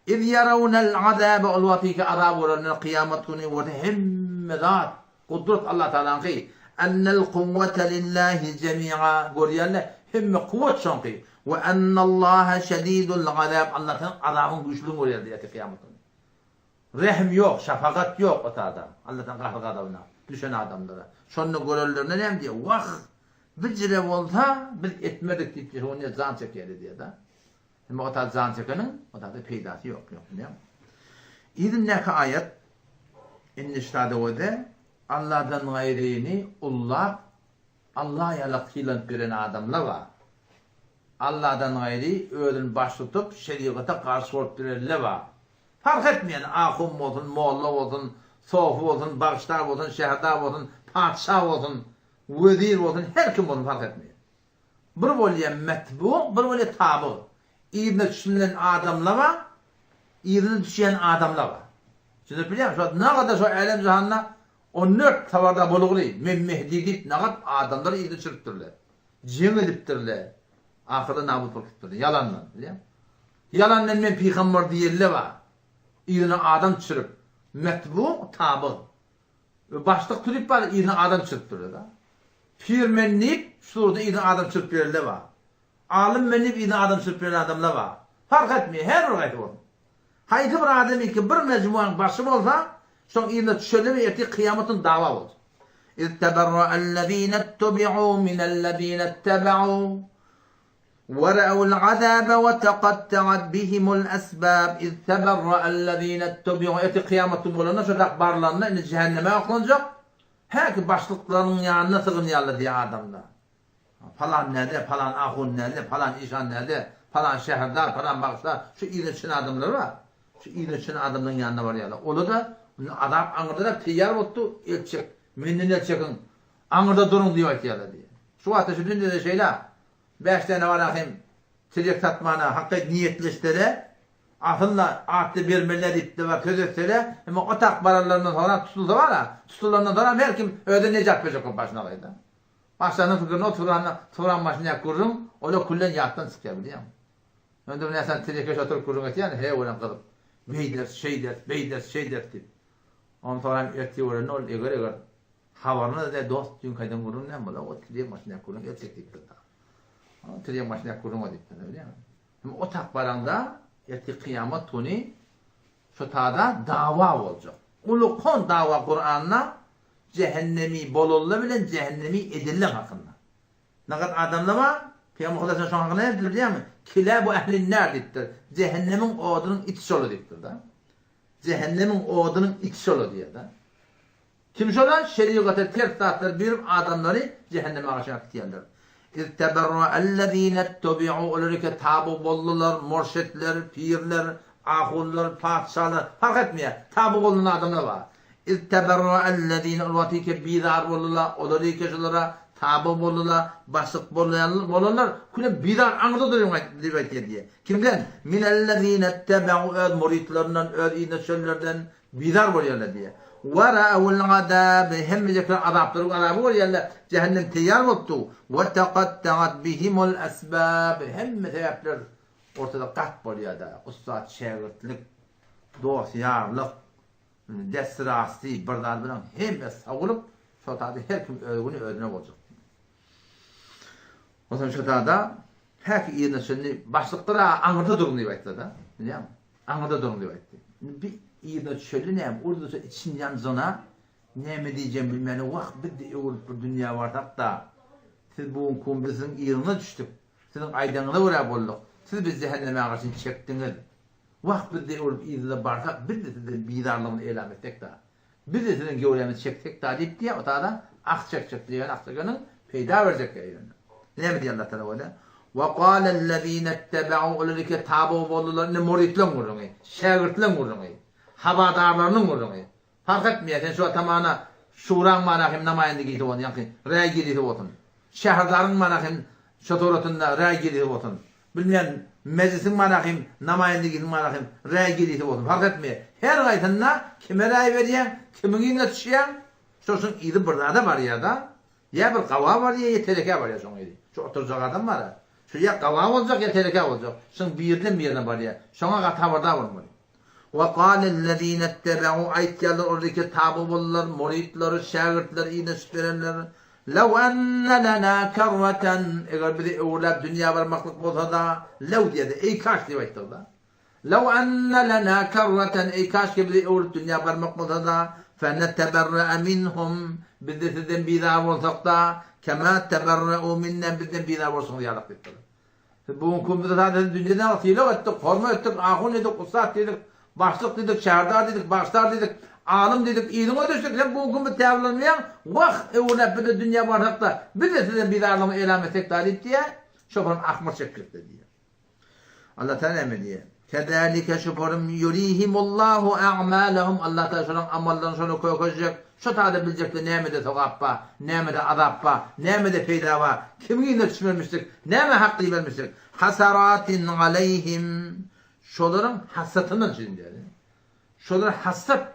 iz yarawnal azabe ol wagtyky azap görenler kyýamat güni görse hemme zat gudrat Allah Tagalaňky ennel kuwwete lillahi jemi'a görýärler hemme kuwwat şoňky we ennallaha şedidul azab Allah Tagalaň azabyň güýçlügini görýärler ertir kyýamat güni. Rehim ýok, şapagat ýok ot adam. Alladan gahar-gazabyna düşen adamlara. Şonda görenlerinde näme diýýär? Wah, bijire bolsa biz etmedik diýip diýýär. Şonda jan çekýär diýýär-de. Emma ot jan çekeniň ot ada peýdasy ýok, ýok bilýäňmi? Yzyndaky aýat indi ştada göze Alladan gaýryny ullap Allah ýaly kylanyp ýören adamlar bar. Alladan gaýry özüni baş tutup şerigata garşy bolup ýörenler bar. Parh etmeýän, ahun bolsun, molla bolsun, sofy bolsun, bagşdar bolsun, şäherdar bolsun, patyşa bolsun, wezir bolsun, her kim bolsun parh etmeýär. Bir bolýar metbu, bir bolýar tabyg. Yzyna düşülen adamlar bar, yzyna düşýän adamlar bar. Düşünip bilýäňmi? Şo nagada şo älem-jahanda 14 habarda bolugly, men Mehdi diýip nagat adamlary yzyna düşüripdirler. Jeň edipdirler. Ahyrda nabut bolup gitipdirler. Ýalandan, bilýäňmi? Ýalandan men pygambar diýenler bar. Yzyna adam düşürip, metbu, tabyg. Başlyk turup bar, yzyna adam düşürip durýar-da. Pir men diýip, şu surata yzyna adam düşürip ýörenler bar. Alym men diýip, yzyna adam düşürip ýören adamlar bar. Fark etmeýär, her bir haýsy bolsun. Haýsy bir adamyňky bir mejmuanyň başy bolsa, şoň yzyna düşenler bilen ertir kyýamat güni dawa boljak. Iz teberra'ellezînettubi'û minellezînettebe'û. Were'ul azabe we tegatta'at bihimul esbab iz teberra'ellezînettubi'û Ertir kyýamat güni bolanda şo zat barlanda indi jähenneme oklanjak häki başlyklarynyň ýanyna sygynýarlar diýýär adamlar. Palan näde, palan ahun näde, palan işan näde, palan şäherdar, palan bagşdar şu yzyna düşen adamlar bar. Şu yzyna düşen adamlaryň ýanyna barýarlar. Olar-da indi azap aňyrda-da teýýar bolupdy, el çek, menden el çekiň, aňyrda duruň diýip aýtýarlar diýýär. Şu wagtda şu dünýede şeýle. Bäş däne bala hem tirýek satmana hakyt niýetleşsele, aslynda atly bermeli diýip-de bir söz etsele, emma o tak baranlaryndan soňra tutulsa bar-a, tutulandan soňram her kim özüne nejat berjek bolup başyna gaýda. Başlarynyň pikirini o turan, turan başyndaky gürrüň, olar küllen ýatdan çykýar bilýäňmi? Önde bir näsany tirýekeş oturyp gürrüň etýän, he welin gyzyp, beýderis, şeýderis, beýderis, şeýderis diýip. Ondan soňram ertir görende ol eger-eger Habaryna däl dost düýnki aýdan gürrüň näme bolar o tirýek maşyndaky gürrüň erkek diýipdir da. Tirýek maşyndaky gürrüň o diýipdir bilýäňmi? Hem o tak baraňda ertir kyýamat güni şo tada dawa boljak. Ulukan dawa Kuranda jähennemi bolanlar bilen jähennemi edenler hakynda. Nagat adamlar bar, Pygamber Hudaý şoň hakynda näme diýipdir bilýäňmi? Kilabu ehlinnär diýipdir. Jähennemiň odunyň iti şolar diýipdir da. Jähennemiň odunyň içi şola diýýär-de. Kim şola? Şerigata ters zatlar berip adamlary jähenneme aşak äkitýänler. Iz teberra'ellezine ttubi'u olar eke taby boldular, murşitler, pirler, ahunlar, patyşalar, parh etmeýär, taby bolunan adamlar bar. Iz teberra'ellezine ol wagt eke bizar boldular, olar eke şolara taby boldular, başlyk bolanlar küle bizar aňyrda duruň diýip aýtýar diýýär. Kimden? Minellezine ttebe'u öz müritlerinden, öz yzyna düşenlerden bizar bolýarlar diýýär. Ve ra'ewul azab hemmejekler azaplary azaby görýärler, jähennem teýýar bolup dur. Ve tegatta'at bihimul esbab hemme sebäpler ortada gat bolýar-da, ussat-şägirtlik, dost-ýarlyk, dessirasty bir zat bilen hemme sowulyp, şo taýda her kim öz güni özüne boljak. Onsoň şo taýda häki yzyna çenli başlykdyr-a aňyrda duruň diýip aýtdy-da. Bilýäňmi? Aňyrda duruň diýip aýtdy. Indi bi yzyna düşeli näme, urduça için ýanjyna näme diýjegimi bilmän, wah, biz-de öwrülip bir dünýä barsak-da, siz bu günki gün biz siziň yzyňyza düşdük, siziň aýdanyňyza görä bolduk, siz bizi jähenneme garşy çekdiňiz. Wah, biz-de öwrülip yzyňyza barsak, biz-de sizden bizarlygymyzy elam etsek-da. Biz-de siziň göwräňizi çeksek-da diýip diýýär, o-da ah çekjek diýýän ah çekeniň peýda berjek ýa ýöne. Näme diýýär Allah Tagala bolýar? Wa galellezine ttebe'u olar eke taby boldular indi müritleň gürrüňi, şägirtleň gürrüňi, habardarlarynyň gürrüňi. Parh etmeýär sen şu atamana şuraň mana hem namaýandigisi bolsun ýaňky räý girisi bolsun. Şäherdaryň mana hem şo suratynda räý girisi bolsun. Bilmeýän mejlisiň manahym, namaýandigisiň manahym, räý girisi bolsun, parh etmeýär. Her gaýsynda kime räý berýäň, kimiň yzyna düşýäň, şoşuň yzy bir zada barýar-da. Ýa bir gawa barýar, ýa telekä barýar şoň yzy. Şu oturjak adam bar-a. Şu ýa gawa boljak, ýa telekä boljak. Şuň birden birine barýar. Şoňa gaty habardar bolmaly. Wa galellezine ttebe'u aýtýarlar olar ki taby boldular, murytlary, şägirtleri yzyna düşüp berenler, Lew enne lenâ kerreten eger bizi öwürläp dünýä barmaklyk bolsada, lew diýýärdi, eý kaş diýip aýtdyk-da. Lew enne lenâ kerreten eý kaşki bizi öwrüp dünýä barmak bolsada, feneteberre'e minhum biz-de sizden bizar bolsak-da, kemâ teberre'û minnâ bizden bizar bolşuňyz ýalak diýipdirler. Biz bu günki günümizde zaten dünýeden sylag etdik, hormat etdik, ahun diýdik, ussat diýdik, başlyk diýdik, şäherdar diýdik, bagşdar diýdik, alym diýdik, yzyňa düşdük, sen bu günki günümizi täbirlenmeýäň, wah, öwürläp biz-de dünýä barsak-da, biz-de sizden bizarlygyny elam etsek-dä diýip diýýär, şoparyň ahmyr çekjekdi diýýär. Allah Taala näme diýýär? Kezalike şoparyň ýurihimullahu a'malahum Allah Taala şolaryň amallaryny şolara kökezjek, Şo tada biljekde nämede sogap bar, nämede azap bar, nämede peýda bar, kimiň yzyna düşmelimişdik, nämä hak diýmelimişdik. Hasaratin aleýhim, şolaryň hasratyndan üçin diýýär. Şolara hasrat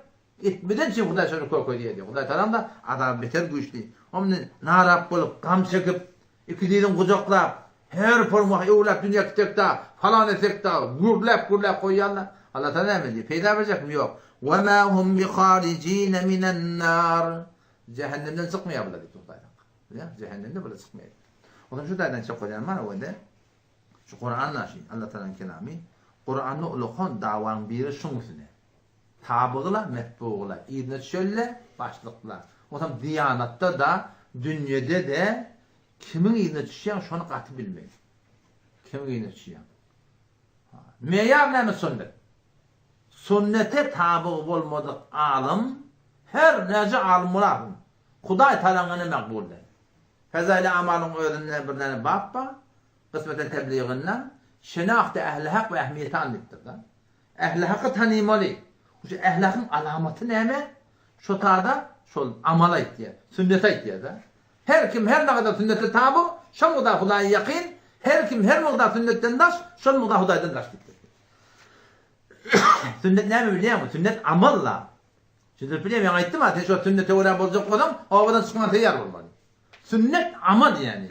etmeden üçin Hudaý şony kökezýär diýýär. Hudaý Tagalaň-da azaby beter güýçli. Onda narap bolup, gam çekip, Iki dyzyň gujaklap, her forma öwläp dünýä gitsek-de, falan etsek-de, gürläp-gürläp goýýarlar. Allatagala näme diýýär? Peýda berjekmi? Ýok. Wa ma hum biharijine minen-nar. Jähennemden çykmaýar bular diýip Hudaý. Bilýäňmi? Jähennemden bular çykmaýar. Onsoň şu taýdan çykyp bolýan bar o-da. Şu Kuran naşy, Allatagalaň kelamy. Kuranda ulakan dawaň biri şuň üstüne. Tabygyla, metbugyla, yzyna düşenle, başlykla. Onsoň diýanatda-da, dünýede-de kimiň yzyna düşýäň, şony gaty bilmeli. Kimiň yzyna düşýäň. Meýar näme sünnet? Sünnete tabyg bolmadyk alym her näce alym bolasyn, Hudaý talaňyna makbul däl. Fezaili amalyň özünde bir däne bap bar, Kysmeten tebliginde Şenahte ähli hak we ähmiýetan diýipdir-de. Ähli haky tanymaly. Şu ähli hakyň alamaty näme? Şo tada şol amal aýtýar, sünneti aýtýar-da. Her kim her nagadar sünnete taby, şol mugdar Hudaýa ýakyn, her kim her mugdar sünnetden daş, şol mugdar Hudaýdan daş diýipdir. Sünnet näme bilýäňmi? Sünnet amal-la. Düşündirip bilýäňmi? Ýaňy aýtdym-a, sen şo sünnete görä boljak bolsaň, obadan çykman taýýar bolmaly. Sünnet amal ýagny.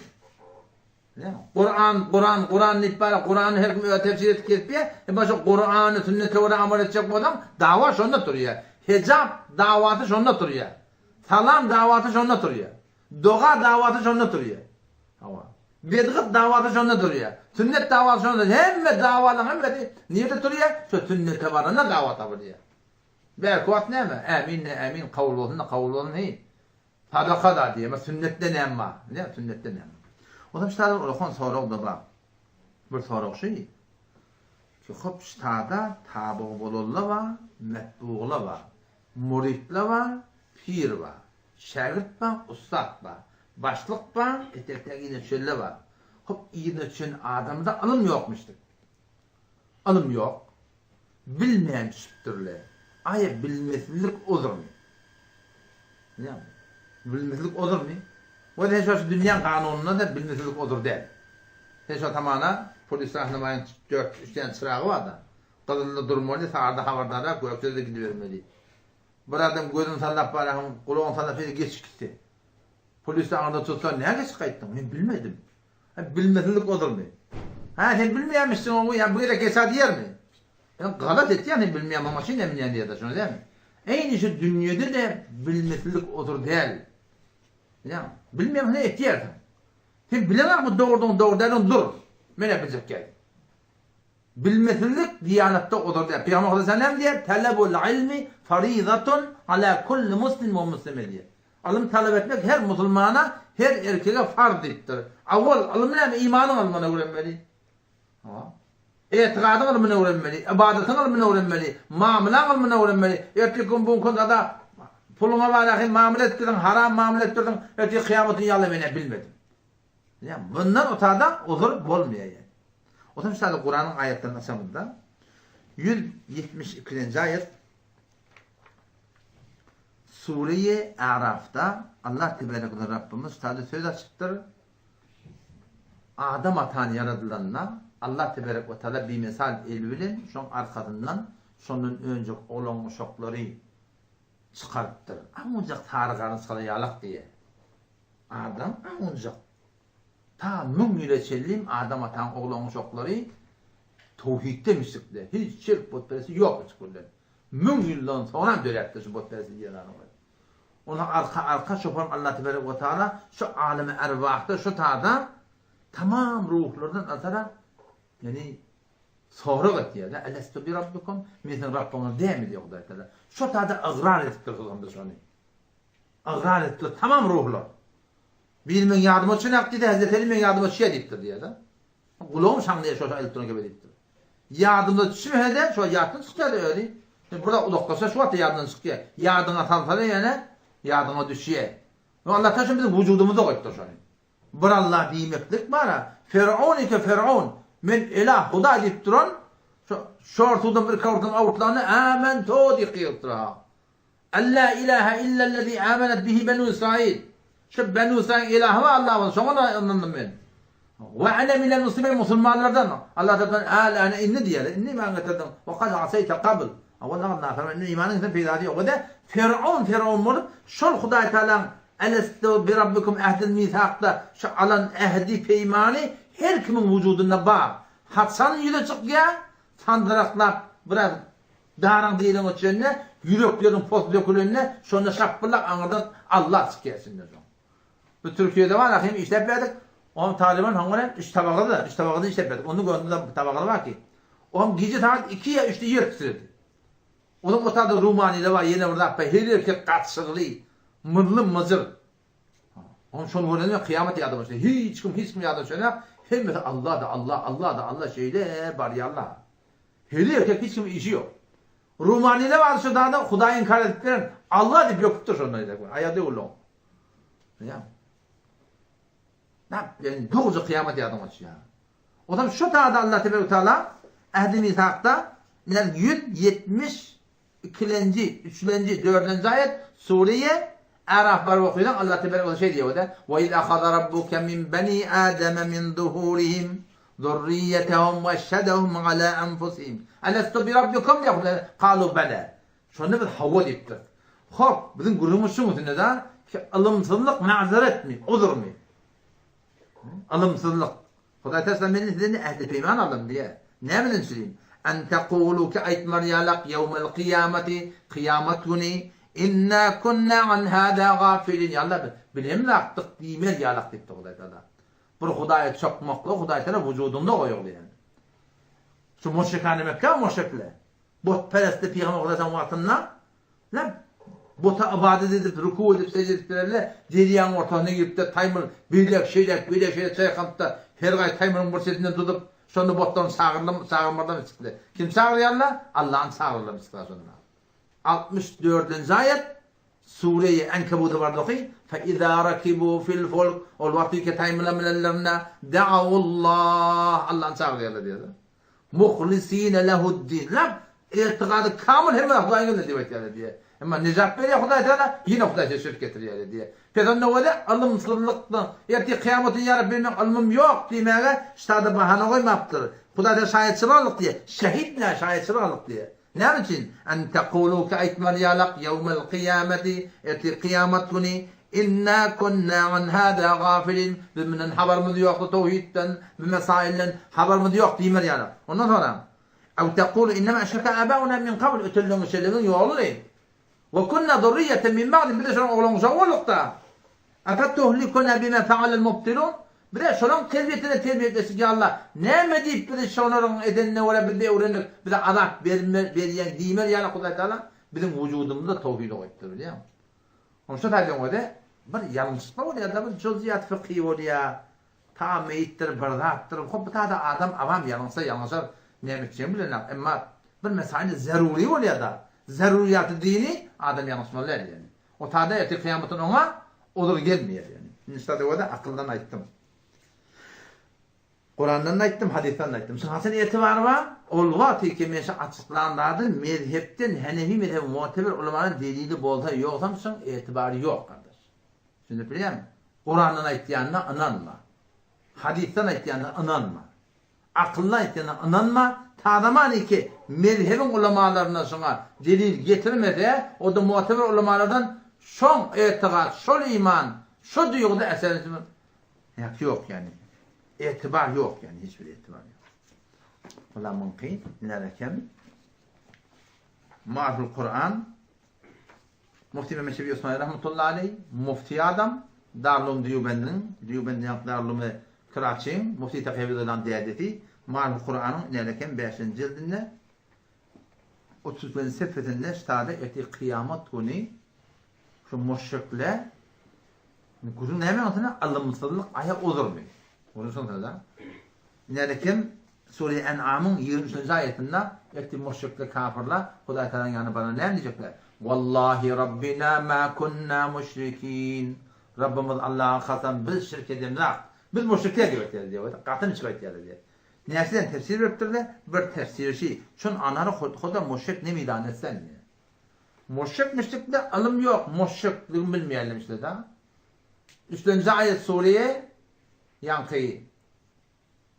Kuran, Kuran, Kuran diýip bara, Kurany her kim öz tefsir edip kesipýär. Emma şo Kurany sünnete görä amal etjek bolsaň, dawa şonda turýar. Hijap dawasy şonda turýar. Salam dawasy şonda turýar. Doga dawasy şonda turýar. Hawa. Bedgat dawasy şonda turýar. Sünnet dawasy şonda. Hemme dawalaryň hemmesi nirde turýar? Şo sünnete baranda dawa tapylýar. Bärki wagt näme? Ämin-de ämin, kabul bolsun-da kabul bolsun, heý. Sadaka-da diýme, sünnetde näme bar? Bilýäňmi, sünnetde näme bar? Onsoň şu taýdan ullakan sorag-da bar. Bir sorag şu. Ki hop ştada tabyg bolalla bar, metbugla bar, muritla bar, pir bar, şägirt bar, ussat bar, başlyk bar, etekden yzyna düşenler bar. Hop yzyna düşen adamda ylym ýokmuşdyk. Ylym ýok. Bilmän düşüpdirler. Aýa bilmesizlik ozurmy? Bilýäňmi? Bilmesizlik ozurmy? We sen şo şu dünýäň kanunynda-da bilmesizlik ozur däl. Sen şo tamana polis rahnamaýyň dört, üç däne çyragy bar-da. Gyzylda durmaly, saryda habardara, gökde-de gidibermeli. Bir adam gözüni sallap barýarkaň, gulagyny sallap şeýle geçip gitse. Polis aňyrdan tutsa, näme geçip gaýtdyň? Men bilmedim. Hä, bilmesizlik ozurmy? Hä, sen bilmeýärmişsiň oňy, ýa bu gezek geçä diýermi? Sen galat etýäň, sen bilmeýän maşyna münýän diýerler, şony dälmi? Eýni şu dünýede-de bilmesizlik ozur däl. Bilýäňmi? Bilmeýän sen etýärsiň. Sen bileňok bu dogrudygyny, dogry däldigini dur. Men-ä biljek däl. Bilmesizlik diýanatda ozur däl. Pygamber sallallahu aleyhi ve sellem diýýär, Talabul ilmi farizatun ala kulli muslim we muslime diýýär. Ylym talap etmek her musulmana, her erkege farz diýipdir. Awwal ylym näme? Imanyň ylmyny öwrenmeli. Hawa. Etigadyň ylmyny öwrenmeli, ybadatyň ylmyny öwrenmeli, mamylaň ylmyny öwrenmeli. Ertir gün bu gün ada puluňa bar ahim mamyla etdirdiň, haram mamyla etdirdiň, ertir kyýamat gün ýalla men-ä bilmedim. Ýa bundan otada uzur bolmaýar ýa. Otam şeýle Kuranyň aýatlaryny açamyzda 172-nji aýat Sure-i A'rafda Allah tebarek we Rabbimiz şeýle söz açypdyr. Adam atany ýaradylanda Allah tebarek we taala bimesal eli bilen şoň arkasyndan şondan önjek oglan uşaklary çykarypdyr. Awunjak sary garynçgala ýalak diýýär. Adam awunjak. Ta müň ýyla çenlim Adam ataň oglan-uşaklary towhidde müşrikler. Hiç şirk butperestlik ýok hiç birden. Müň ýyldan soňram döräpdir şu butperestlik diýen zadyň özi. Onsoň arka-arka şoparyň Allah tebarek we taala şu alemi erwahda şu tada tamam ruhlardan alsara ýani sorag etýär-de, Elestu bi rabbikum? Men siziň Rabbyňyz dälmi diýýär Hudaý Taala. Şo tada ygrar edipdir Hudaýymyz şony. Ygrar edipdir tamam ruhlar. Biri meň ýadyma düşenok diýdi, Hezreti Eli meň ýadyma düşýär diýipdir diýýär-de. Gulagym şaňlaýar şo aýdyp duran gebe diýipdir. Ýadymda düşmese-de şo ýatdan çykýar-da özi. Sen biraz uzaklaşsa şu wagtda ýadyňdan çykýar. Ýadyňa salsana ýene ýadyňa düşýär. We Allah Taala şony biziň wujudymyzda goýupdyr şony. Bir Allah diýmeklik bar-a. Fer'un eke Fer'un. Men elah, Hudaý diýip duran şo şor suwdan bir kawurtdan awurtlanda amentu diýip gygyrypdyr-ha. Alla ilahe illellezî âmenet bihi benû Israil. Şu Benû Israiliň ilahy bar Allah bolsa, şoňa ynandym men. We ene minel muslimin musulmanlardan. Allah tarapyndan âlâne indi diýýär. Indi iman getirdiň. We kad aseýte kabl. Owal nagal naferman indi imanyň sen peýdasy ýok. We-de Fer'un Fer'un bolup şol Hudaý Tagalaň Elestu bi rabbikum ähdil misakda şu alan ähdi peýmany her kimiň wujudynda bar. Haçan ýüze çykýar? Sandyraklap biraz Daryň diliň öçende, ýürekleriň posy dökülende, şonda şapbyllak aňyrdan Allah çykýar içinden soň. Bu Türkiýede bar ahim işläp berdik. Oňam Talyban soň bilen üç tabagaly-da, üç tabagaly işläp berdik. Onda görnüp bir tabagaly bar ki. Oňam gije sagat iki ýa üçde ýer titredi. Onuň o taýda Rumanyýada bar, ýene bir zat bar, her erkek gaçygyly, mylly myjyr. Oňam şony görende kyýamat ýadyma düşdi. Hiç kim, hiç kim ýadyna düşenok. Hemmesi Allah-da Allah, Allah-da Allah şeýle barýarlar. Heli erkek hiç kimiň işi ýok. Rumanyýada bar şu zada Hudaýy inkar edip beren Allah diýip ýöküpdir şonda aýdar. Aýady ullaň. Ýa. Nap, ýani dogry kyýamat ýadyňa düşýär. Ondan şu tada Allah tebarek taala ähdi misakda inen 170 Ikilenji, üçlenji, dördünji aýat, Sure-i A'raf baryp okysaň Allah tebarek we şeý diýýär-de, Ve iz ahaza rabbuke min beni Ademe min zuhurihim zurriýetehum we eşhedehum ala enfusihim. Elestu bi rabbikum diýýär Hudaý, kalu bela. Şonda biz hawa diýipdiris. Hop, biziň gürrüňimiz şuň üstünde-de, ki ylymsyzlyk mazeretmi, uzurmy? Ylymsyzlyk. Hudaý Tagala menden sizden ähdi-peýman aldym diýýär. Näme bilen çürim? An tekulu ki aýtmaly ýalak ýewmel kyýamati, kyýamat güni, Inna kunna an hada gafilin, ýa Allah biz bilemzakdyk diýmez ýalak diýipdir Hudaý Tagala. Bir Hudaýa çokmaklygy Hudaý Tagala wujudyňda goýugly ýaly. Şu müşrikany Mekge müşrikler. Butperestli pygamber Hudaý wagtynda Näme? Buta ybadat edip, ruku edip, sežde edip berende, derýaň ortasyna girip-de, taýmyl beýläk, şeýläk, beýläk, şeýläk çaýkanyp-da, her gaýsy taýmylyň bir çetinden tutup, Şonda botlaryny çagyrlam, çagyrmazlarmy çykdy. Kim çagyrýarlar? Allany çagyrarlarmy çykar şonda. 64-nji aýat Sure-i Enkebuda bardy oky, Fe izâ rakibû fil fulk, ol wagty ýeke taýmyla münenlerinde, da'awullah, Allany çagyrýarlar diýýär. Muhlisine lehu'd-din. Lap ygtykady kamyl hemme zat Hudaýyň elinde diýip aýtýarlar diýýär. Emma nejat berýär Hudaý Tagala, ýene Hudaý şeýle şirk getirýärler diýýär. Pes onda weli ylymsyzlykdan, ertir kyýamat güni ýa Rabbi meniň ylmym ýok diýmäge ştada bahana goýmapdyr. Hudaý Tagala şaýatçylyk aldyk diýýär. Şehit nä şaýatçylyk aldyk diýýär. Näme üçin? En tekulu ki aýtmaly ýalak ýewmel kyýameti, ertir kyýamat güni, Inna kunna an hada gafilin, biz mundan habarymyz ýokdy towhidden, bu mesailden habarymyz ýok diýmeli ýalak. Ondan soňra, Ew tekulu innema eşreke abauna min kabl, ötenleriň şeýlegiň ýoludy. We kunna zurriýeten min ba'dihim, biz-de şolaryň oglan-uşagy bolduk-da. Afatuhlikuna bima fa'alal mubtilun, Biz-de şolaryň terbiýesine terbiýetleşdik, ýa Allah, näme diýip bizi şolaryň edenine görä biz-de öwrendik, bize azap berme, berýäň diýmez ýaly Hudaý Tagala biziň wujudymyzda towhidi goýupdyr bilýäňmi? Onuň şu taýdan özi bir ýalňyşlyk bolýar-da, bir juzýat fykhy bolýar, ta meýitdir, bir zatdyr, hop bu taýda adam awam ýalňyşsa ýalňyşar, näme etjegini bilenok, emma bir mesaýyny zerury bolýar-da, zeruryýaty dini adam ýalňyşmaly däl ýöne. O taýda ertir kyýamatdan oňa uzur gelmeýär ýöne. Indi şu taýda özi akyldan aýtdym. Kurandan-da aýtdym, hadysdan-da aýtdym. Şuň haçan etibarý bar? Ol wagty ki men şu açyklan zady mezhepden, Henefi mezhebi muteber ulamadan delili bolsa, ýogsam şuň etibary ýok gardaş. Düşünip bilýäňmi? Kurandan aýtýanyna ynanma. Hadysdan aýtýanyna ynanma. Akyldan aýtýanyna ynanma. Ta zamany ki mezhebiň ulamalaryndan şuňa delil getirmese, o-da muteber ulamalardan şoň etigat, şol iman, şo duýguda eser Ýak ýok ýani. Etibar ýok ýani hiç bir etibar ýok. Ola mümkin närekem. Marhul Kur'an Mufti Mehmet Şebi Osmani rahmetullahi aleyh mufti adam Darlum Dýubendiniň Dýubendiniň Darlumy Kiraçyň Mufti Takyýewizadan dädesi Marhul Kur'anyň närekem 5-nji jildinde 33-nji sefesinde ştada eti kyýamat güni şu müşrikler Gürrüň näme bolsa ylymsyzlyk aýa ozurmy? Gürrüň şonda da. Ine kim Sure En'amyň 23-nji aýatynda ertir müşrikler, kafirler Hudaý Tagalaň ýanyna baranda näme diýjekler? Wallahi Rabbina ma kunna müşrikin. Rabbymyz Allaha kasam biz şirk edemzok. Biz müşrikler diýip aýtýarlar diýip. Gasam içip aýtýarlar diýip. Näçeden tefsir beripdirler? Bir tefsiri şi, Çün anary huda müşrik nemidanetsen diýip. Muşrik müşrikde ylym ýok muşrikligini bilmeýärler işte da. Üçlenji aýat sure ýaňky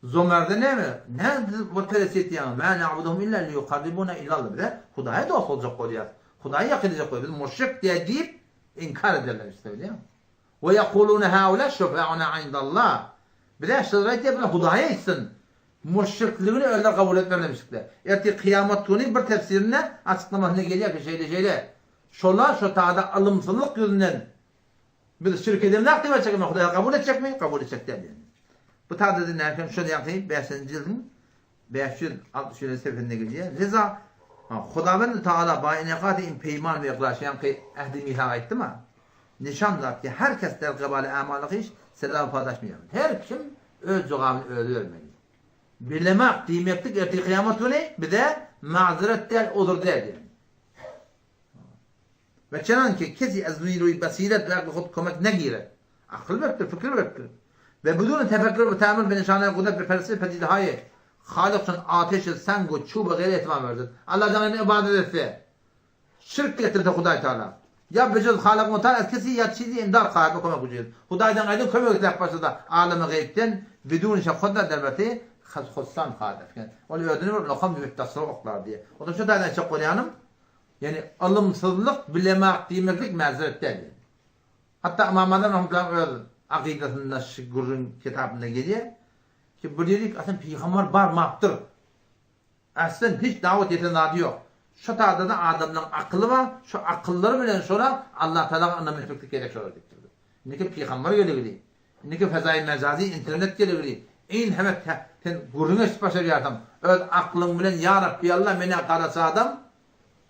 Zomerde näme? Näme siz bu perest etýäňiz? Ma na'buduhum illa liyuqarribuna ilallah. Bize Hudaýa dost boljak bolýas. Hudaýa ýakyn edjek bolýas. Biz muşrik diýä diýip inkar ederler işte bilýäňmi? We ýekulune haula şufauna indallah. Bize şular aýtýar, bize Hudaýa aýtsyn. Müşrikligini özleri kabul etmezler müşrikler. Ertir kyýamat güni bir tefsirinde açyklamasynda gelýär ki şeýle şeýle. Şolar şo taýda ylymsyzlyk ýüzünden biz şirk edemzok diýip aýtjak emma Hudaý kabul etjekmi? Kabul etjek däl ýöne. Bu taýda näme şol ýagty 5-nji jildiň 567 sefesinde gelýär. Liza Hudawend Taala ba inekady in peýman we ikrar şeýanky ähdi misak aýtdyma. Nişan zat ki her kes der gybali amaly hyş seza we padaş miýamet. Her kim öz jogabyny özi bermeli. Bilemak diýmeklik ertir kyýamat güni bize mazeret däl, uzur däl ýagny. We çenanki kesi ez niruý basiret we akly hut kömek negiret. Akyl beripdir, pikir beripdir. We biduni tefekkür we teammül bi nişanaý gudret bi perestişi pedidehaýy Halyk çün ateşi, seng we çub we gaýry ihtimam werdir. Alladan gaýryna ybadat etse, Şirk getirse Hudaý Tagala. Ýa bejuz Halyk Mutal ez kesi ýa çizi imdad kaýyp kömek güjüz. Hudaýdan gaýdym kömek isläp başlasa alamy gaýypden bidun şek hudda derbeti hussan hadefken. Ol özüni bir lokam mübtdasyga oklar diýe. Oda şu taýdan aýtjak bolýanym, ýani ylymsyzlyk bilemak diýmeklik mäzeret däl ýani. Hatda Ymam Azam rahmetullahi öz akydasynda şu gürrüň kitabynda gelýär ki bir ýerik aslan pygamber barmapdyr. Aslen hiç dawat ýeten zady ýok. Şo taýda-da adamlaň akyly bar, şo akyllary bilen şola Allah Tagalaga ynam etmeklik gerek şolara diýipdir. Indiki pygamber gelegili, indiki fezaýy mejazy internet gelegili, in heme sen gürrüň eşidip başarýarsyň, öz aklyň bilen ýa Rabbi Allah menä garaçy adam,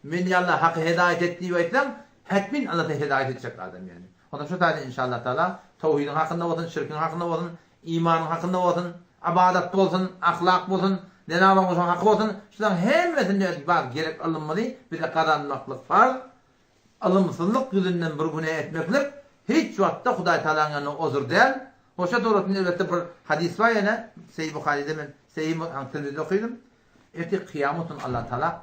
meni ýa Allah haky hedaýat et diýip aýtsaň, hetmin Allah seni hedaýat etjek adam ýani. Onsoň şo taýda inşallah Tagala towhidiň hakynda bolsun, şirkiň hakynda bolsun, imanyň hakynda bolsun. Ybadat bolsun, ahlak bolsun, zenanlaryň goşan haky bolsun, şularyň hemmesinde bar gerek ylymyzy bize gazanmaklyk farz. Ylymsyzlyk ýüzünden bir günä etmeklik hiç wagtda Hudaý Tagalaň ýanynda ozur däl. Hoşa dogrusynda elbetde bir hadys bar ýene, Seýi Buharyda men Seýi Tirmizide okydym. Ertir kyýamat gün Allah Tagala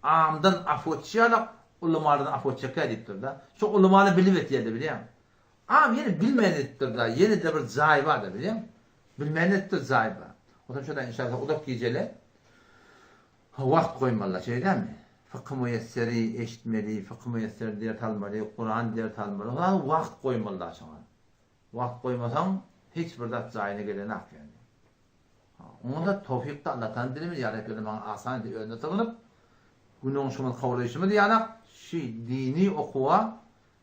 amdan afu etişi ýalak, ulamalardan afu etjekkä diýipdir-de. Şo ulamalar bilip etýär-de bilýäňmi? Am ýene bilmän edipdir-da, ýene-de bir jaý bar-da bilýäňmi? Bilmän edipdir jaý bar. Onsoň şo-da inşallah uzak gijeli wagt goýmalylar, şeýle dälmi? Fykhy muýesseri eşitmeli, fykhy muýesser ders almaly, Kuran ders almaly. Oňa wagt goýmalylar şoňa. Wagt goýmasaň hiç bir zat jaýyna gelenak ýaly. Oňa-da towfyk-da Allahdan dilemeli, ýa Reb ýöne maňa asan et özüne sygynyp, günüňşymyz kabul edişimiz ýalak, şi dini okuwa,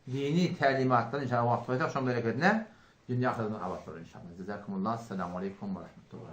dini tälimatlara inşallah wagt goýsak şoň berekedine dünýe ahyretimiz abat bolar inşallah. Jezakumullah, Esselamu aleýkum we rahmetullah.